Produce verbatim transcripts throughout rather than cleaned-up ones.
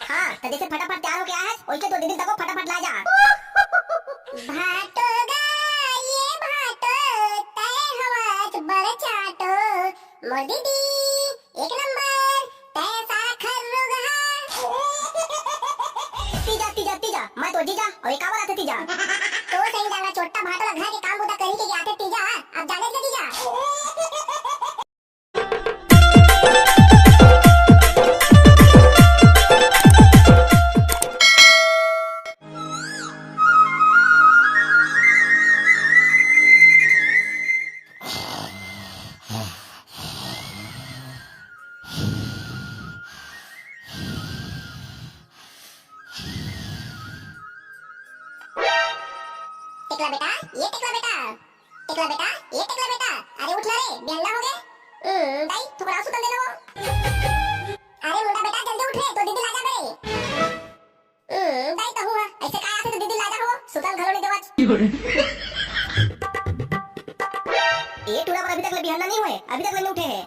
हाँ, त जइसे फटाफट तैयार होके आए हस, वइसे तोर दीदी ल तको फटाफट ला जा। भाटो गा, ये भाटो, तैं हवस बड़ चाटो, मोर दीदी एक नंबर, तैं सारा खर्रुगहा। तीजा, तीजा, तीजा, मैं तोर जीजा, अउ ये काबर आथे तीजा? तोर सही जाना चोट्टा भाटो ला घर के काम बूता करही के आथे तीजा, अब जानेच ना तीजा। टिकला बेटा, ये टिकला बेटा, टिकला बेटा, ये टिकला बेटा, अरे उठ ना रे, बिहन्ना होगे। हम्म, दाई, थोकन अउ सुतन दे ना वो। अरे मुंडा बेटा, जल्दी उठ रे, तोर दीदी ला जाबे रे। हम्म, दाई, तहूँ हा, अइसे काय आथे तोर दीदी ला जाबे वो, सुतन घलो नइ देवस। ए टूरा बर अभी तक ले बिहन्ना नइ होए, अभी तक ले नइ उठे हे।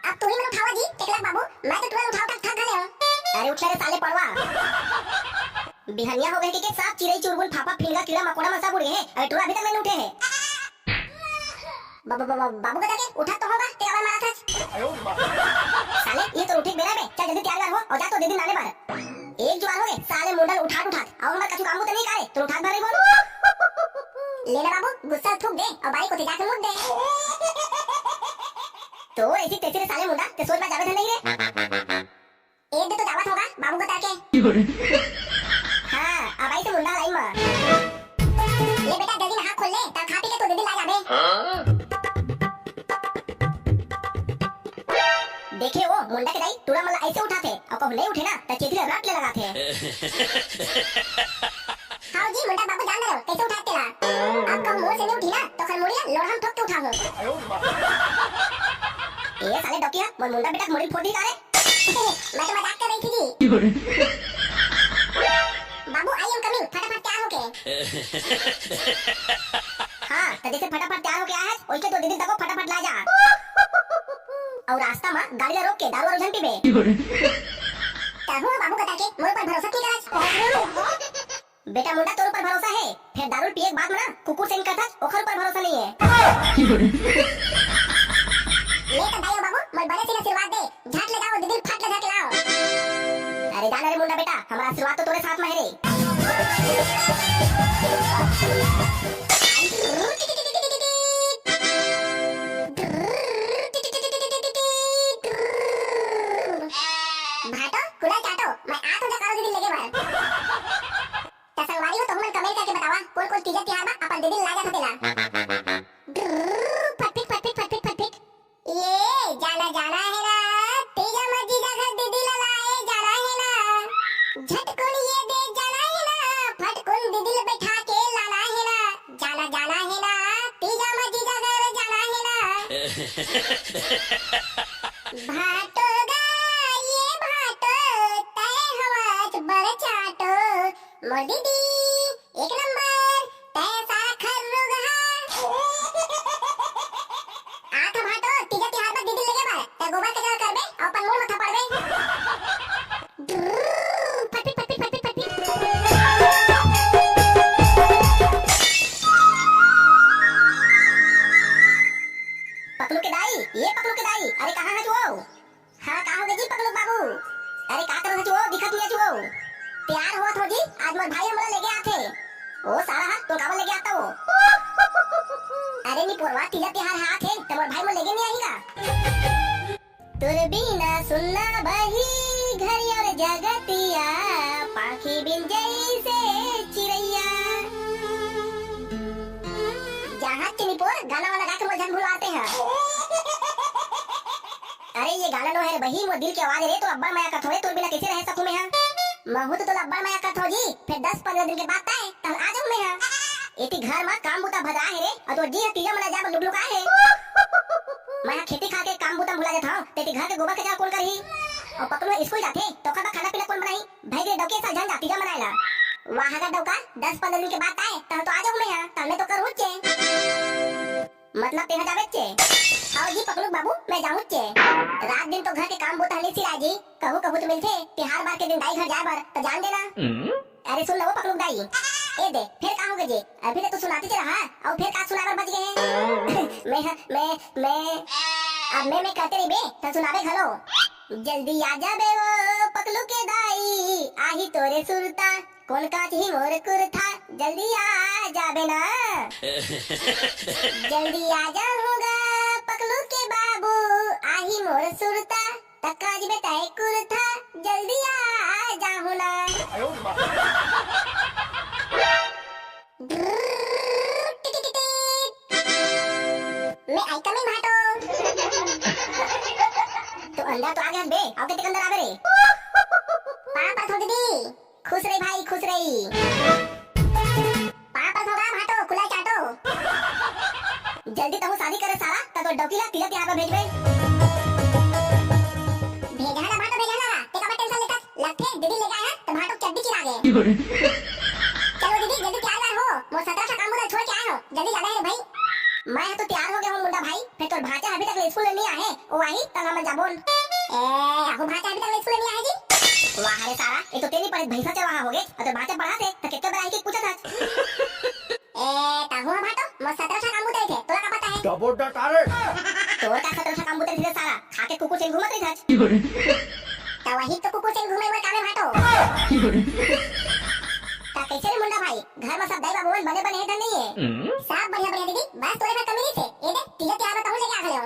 अब तुही मन उठावा जी, टिकला बाबू, मैं तो टूरा ल उठा उठा के थक घले हंव। अरे उठ ना रे साले पड़वा। बिहनिया होगे हे कि सब चिरई चुरगुन, फाफा फिनगा, कीड़ा मकोड़ा मन सब उड़ गे हे। अरे टूरा अभी तक ले नइ उठे हे। ब-, ब-, ब-, ब-, बाबू कका के उठा तो होगा, तेरा मन मारा था। साले, ये तो उठे के बेरा बे, चल जल्दी तैयार व्यार हो अउ जा तोर दीदी ल लाने बर। एक जुवार होगे, साले मुंडा ल उठात उठात, अउ हमर कछु काम बूता नइ करे, तोर उठात भर रही बोल। ले ना बाबू, गुस्सा ल थूक दे, अउ बारी कोती जाके मूत दे। तोर अइसी तइसी रे साले मुंडा, तैं सोच बर जाबे धन नइ रे। ए दे तो जावत होगा, बाबू कका के। हाँ, अब आइस मुंडा लाइन मा। ले बेटा, जल्दी नहा खोल ले, तब खा पी के तोर दीदी ल ला जाबे। देखे वो मुंडा के दाई, टूरा मन ला अइसे उठाथे, अउ कहूँ नइ उठे ना, त चेथी ला रट ले लगाथे। हाँ जी, मुंडा बाबू जान दे रहो, कइसे उठाथे तेला। अब कहूँ मोर से नइ उठी ना, त ओखर मुड़ी ला लोढ़ा म ठोक के उठाहूँ। ए साले डौकी हा, मोर मुंडा बेटा के मुड़ी ल फोड़ दिही का रे? मैं तो मजाक कर रही थी जी। बाबू, I am coming, फटाफट तैयार होके। हाँ, त जइसे फटाफट तैयार होके आए हस, वइसे तोर दीदी ल तको फटाफट ला जा। अउ रास्ता मा गाड़ी ला रोक के दारू वारू झन पीबे। तहूँ बाबू कका के मोर ऊपर भरोसा नइ करस। बेटा मुंडा, तोर ऊपर भरोसा हे, फेर दारू पिए के बाद में ना कुकुर से निकलथस, ओखर ऊपर भरोसा नइ हे। ले तो दाई अउ बाबू, मोर बने से आशीर्वाद दे, झट ले जाओ, दीदी ल फट ले झट लाओ। अरे जा ना रे मुंडा बेटा, हमर आशीर्वाद तो तोरे साथ में हे रे। भाटो, कुला चाटो, मैं आत हूँ जकाल दीदी ल लेगे बर। त संगवारी हो, तुमन comment करके बतावा, कोन कोन तीजा तिहार मा अपन दीदी ल ला जाथे तेला। फटफिक, फटफिक, फटफिक, फटफिक। ये जाना, जाना हे ना, तीजा मा जीजा घर दीदी ल लाए जाना हे ना। झटकुन ये दे जाना हे ना, फटकुन दीदी ल बैठा के लाना हे ना। जाना, जाना हे ना, तीजा मा जीजा घर जाना हे ना। भाटो गा, ये भाटो, तैं हवस बड़ चाटो, मोर दीदी एक नंबर, तैं सारा खर्रुगहा। आत हँव भाटो, तीजा तिहार बर दीदी ल लेगे बर, तैं गोबर कचरा करबे अउ अपन मुड़ म थपड़बे। फटफिक, फटफिक, फटफिक, फटफिक। पकलू के दाई, ये पकलू के दाई, अरे कहाँ हस वो? हाँ, का होगे जी पकलू बाबू? अरे का करत हस वो, दिखत नइ हस वो। तैयार होवत हँव जी, आज मोर भाई हमला लेगे आथे। ओ सारा हा, तोला काबर लेगे आत हे वो? अरे निपोरवा, तीजा तिहार हा आथे, त मोर भाई मोला लेगे नइ आही का? तोर बिना सुन्ना बही घर अउ जगतिया, पाखी बिन जइसे चिरैया। जा हट के निपोर, गाना वाना गा के मोला झन भुलवाते हा। अरे ये गाना नो हे रे बही, मोर दिल के आवाज रे, तोला अब्बड़ मया करथँव रे, तोर बिना कइसे रह सकहूँ मैं हा? महूँ तो तोला अब्बड़ मया करथँव जी, फेर दस पंद्रह दिन के बाद तैं, तहन आ जाहूँ मैं हा। एती घर मा काम बूता भदरा हे रे, अउ तोर जी हा तीजा मनाए जाए बर लुकलुकाए हे। मैं हा खेती खार के काम बूता म भुला जाथँव, त एती घर के गोबर कचरा कोन करही? अउ पकलू हा स्कूल जाथे, त ओकर बर खाना पीना कोन बनाही? भाई रे डौकी, ए साल झन जा तीजा मनाए ला। वाह गा डौका, दस पंद्रह दिन के बाद तैं, तहन तो आ जाहूँ मैं हा, तहन मैं तो करूँच। मतलब तेहा जाबे चे? हव जी पकलू बाबू, मैं जाहूं चे। रात दिन तो घर के काम बूता नइ सिराय जी, कहू कहू तो मिलथे, तिहार बार के दिन दाई घर जाय बर, त जान देना। अरे सुन ना वो पकलू दाई, ए दे, फेर का होगे जी? अभी तो तू सुनाते चे रहा, अउ फेर का सुनाय बर बच गे हे? मैं ह, मैं, मैं, अब मैं, मैं करते रहिबे, त सुनाबे घलो। जल्दी आ जाबे वो पकलू के दाई, आही तोरे सुरता, कोन काच ही मोर कुरथा, जल्दी आ जाबे ना। जल्दी आ जाहूं गा पकलू के बाबू, आही मोर सुरता, त काच बे तय कुरथा, जल्दी आ जाहूं ना। मैं आई कमिंग भाटो। तो अंदर तो आ गया बे, अउ कतेक अंदर आबे रे। पाँव परत हों दीदी। खुश रही भाई, खुश रही। पाँव परत हों गा भाटो, कुल्ला चाटो। जल्दी तहूं शादी करे सारा, त तोर डौकी ला तिलक तिहार बर भेजबे। भेजहूं ना भाटो, भेजहूं ना, ते काबर टेंशन लेथस? लगथे दीदी लेगे हे, त भाटो चड्डी चिरा गे। चलो दीदी, जल्दी तियार वार हो, मोर सतरा ठा काम बूता छोड़ के आय हों, जल्दी जाना हे रे भाई। मैं ह तो तियार होगे हों मुंडा भाई, फेर तोर भांचा अभी तक ले स्कूल ले नइ आहे, ओ आही, तब हमन जाबोन। ए, आहू भांचा अभी तक ले स्कूल ले नइ आहे जी? वाह रे सारा, एक तो तें नइ पढ़े भैंसा चरवाहा होगे, अउ तोर भांचा पढ़त हे, त कतका बेर आही के पूछत हस। ए, तहूं ह भाटो, मोर सतरा ठा काम बूता रहिथे, तोला का पता हे? डबो डटारे। तोर का सतरा ठा काम बूता रहिथे सारा, खा के कुकुर से घूमत रहिथस। त वही तो कुकुर से घूमे बर कामे भाटो। त कइसे रे मुंडा भाई, घर म सब दाई बाबू मन बने बने हे धन नइ हे? सब बढ़िया बढ़िया दीदी, बस तोरे घर कमी नइ हे। ए दे, तीजा तिहार म तहूं लेगे आ घलो।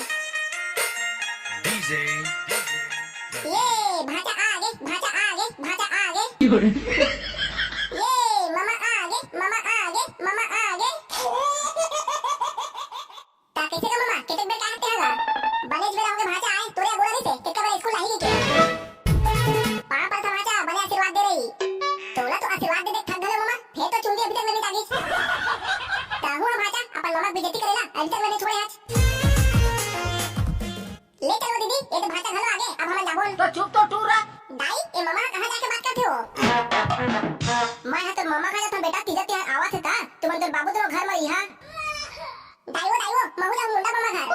ये भांचा आ गे, भांचा आ गे, भांचा आ गे। ये ममा आ गे, ममा आ गे, ममा आ गे। त कइसे गा ममा, कतेक बेर काहत हे गा? बनेच बेरा होगे भांचा आय, तोरे अगोरा नइ हे, कतका बेर स्कूल आही के। पाँव परत हों भांचा, बने आशीर्वाद दे रही। तोला तो आशीर्वाद दे दे थक घलो ममा, फेर तो चुंदी अभी तक नइ टांगिस। तहूं ह भांचा, अपन ममा के बेइज्जती करे ला, अभी तक नइ छोड़े हस। ले चलो दीदी, ए तो भांचा घलो आ गे, अब हमन जाबोन। त चुप तो टूरा। दाई, ए ममा ह कहां जाके बात करथे हो? मैं ह तोर ममा कहां जाथों बेटा, तीजा तिहार आवत हे त, तुमन तोर बाबू दोनों घर म रहिहा। दाई वो, दाई वो, महूं जाहूं मुंडा ममा घर।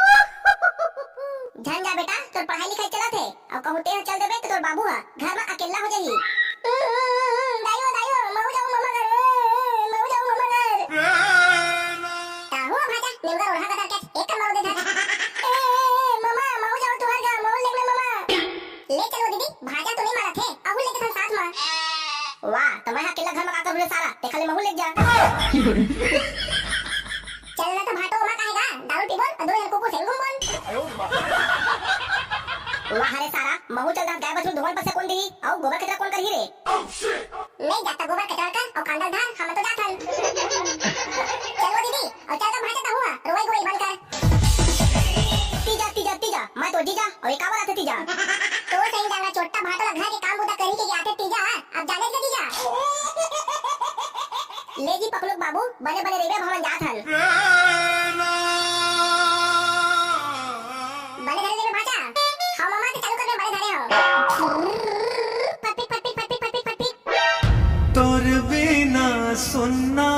झन जा बेटा, तोर पढ़ाई लिखाई चलत हे, अउ कहूं तें ह चल देबे त तोर बाबू ह घर म अकेल्ला हो जाही। दाई वो, दाई वो, महूं जाहूं ममा घर, महूं जाहूं ममा घर। तहूं भांचा, निमगर ओढ़ा कतर के एक कमर दे धर। ए, ममा, महूं जाहूं तुंहर घर, महूं लेगना ममा। ले चलो दीदी, भांचा तो नइ मानत हे, अहू लेके चल साथ म। वाह, त मैं ह अकेल्ला घर म का करहूं रे सारा, तेखर ले महूं लेग जा। चल ना त भाटो, ओमा काहे गा, दारू पीबोन, अउ दूनों झन कुकुर से घूमबोन। वाह रे सारा, महूं चल जात गाय बछरू धोवन पसे कोन दिही, अउ गोबर कचरा कोन करही रे? नइ जात गोबर कचरा कर, अउ कांदा ल धर, हमन तो जाथन। चल वो दीदी, अउ चल तो भांचा तहूं ह, रोवई गोवई बंद कर। तीजा, तीजा, तीजा, मैं तो जीजा, अउ ये काबर आथे तीजा? तो सही जाना चोट्टा भांटो ला घर के काम बूता करही के आथे तीजा, अब जाने के तीजा। ले जी पकलू बाबू, बने बने रहिबे, अब हमन जात हन। बने धरे रहिबे भांचा। हाँ ममा, ते चालू कर, मैं बने धरे हूँ। फटफिट, फटफिट, फटफिट, फटफिट, फटफिट। तोर बिना सुन्ना